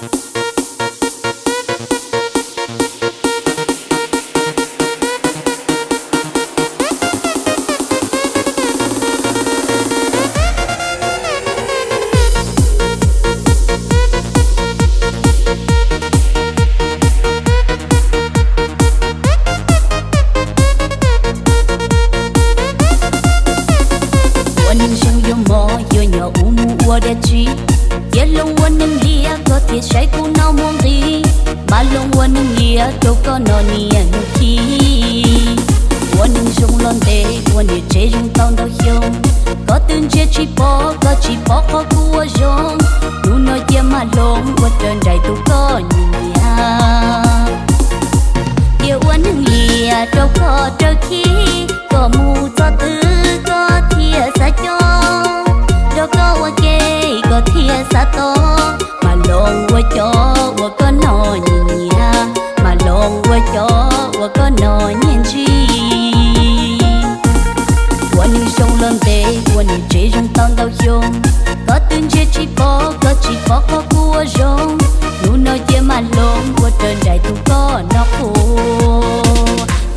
Ua neeg zoo yuav mov yuav nyo ub mus ua dab tsi? Cia hloov ua neeg liam koj thiaj saib kuv no muaj nqis, mas hloov ua neeg liam rau koj no niaj hnub khi. Ua neeg zoo los ntev ua niam tsev zoo tau ntau xyoo, koj twb ntsia tsis pom koj tsis pom qhov kuv ua zoo, hnub no cia mas hloov ua raws nraim tus koj nyiam nyiam. Cia ua neeg liam rau koj raws khi, koj mus txog twg koj thiaj xav cob, nrog koj ua ke koj thiaj xav tau, mas hloov ua cov uas koj no nyiam nyiam, mas hloov ua cov uas koj no nyiam ntsis. Ua neeg zoo los ntev ua niam tsev zoo tau ntau xyoo, koj twb ntsia tsis pom koj tsis pom qhov kuv ua zoo, hnub no cia mas hloov ua raws nraim tus koj no qhuas.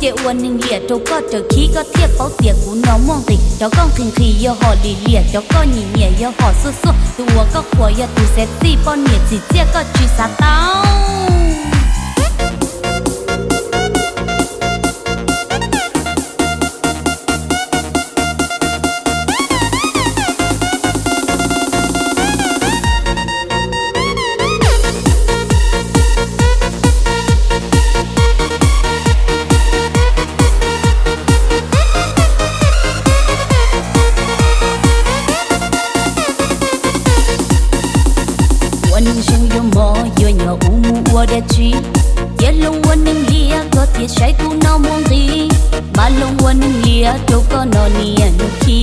Cia ua neeg liam rau koj raws khi koj thiaj paub tias kuv no muaj nqis, cov koj nqhis nqhis yog hom lim liam, cov koj nyiam nyiam yog hom xuaj xuaj, tus uas koj qhuas yog tus xav txij poj niam txim txiaj koj tsis xav tau. Ua neeg zoo yuav mov yuav nyo ub mus ua dab tsi? Cia hloov ua neeg liam koj thiaj saib kuv no muaj nqis, mas hloov ua neeg liam rau koj no niaj hnub khi.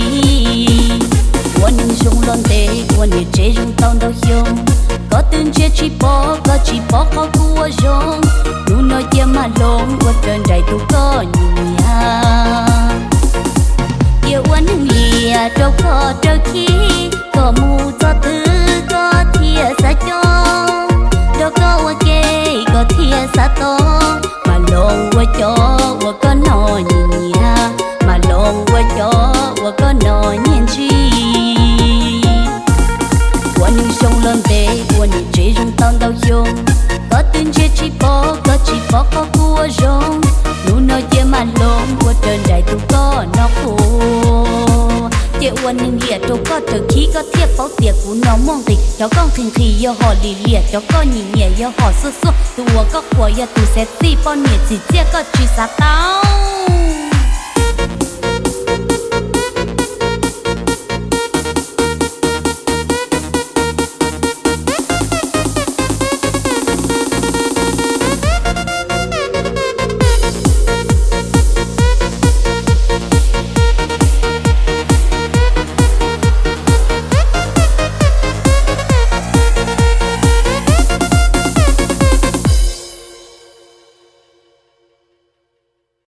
Ua neeg zoo los ntev ua niam tsev zoo tau ntau xyoo, koj twb ntsia tsis pom koj tsis pom qhov kuv ua zoo, hnub no cia mas hloov ua raws nraim tus koj nyiam nyiam. Cia ua neeg liam rau koj raws khi, koj mus txog twg koj thiaj xav cob, nrog koj ua ke koj thiaj xav tau, mas hloov ua cov uas koj no nyiam nyiam, mas hloov ua cov uas koj no nyiam ntsis. Ua neeg zoo los ntev ua niam tsev zoo tau ntau xyoo, koj twb ntsia tsis pom koj tsis pom qhov kuv ua zoo, hnub no cia mas hloov ua raws nraim tus koj no qhuas. Cia ua neeg liam rau koj raws khi koj thiaj paub tias kuv no muaj nqis, cov koj nqhis nqhis yog hom lim liam, cov koj nyiam nyiam yog hom xuaj xuaj, tus uas koj qhuas yog tus xav txij poj niam txim txiaj koj tsis xav tau.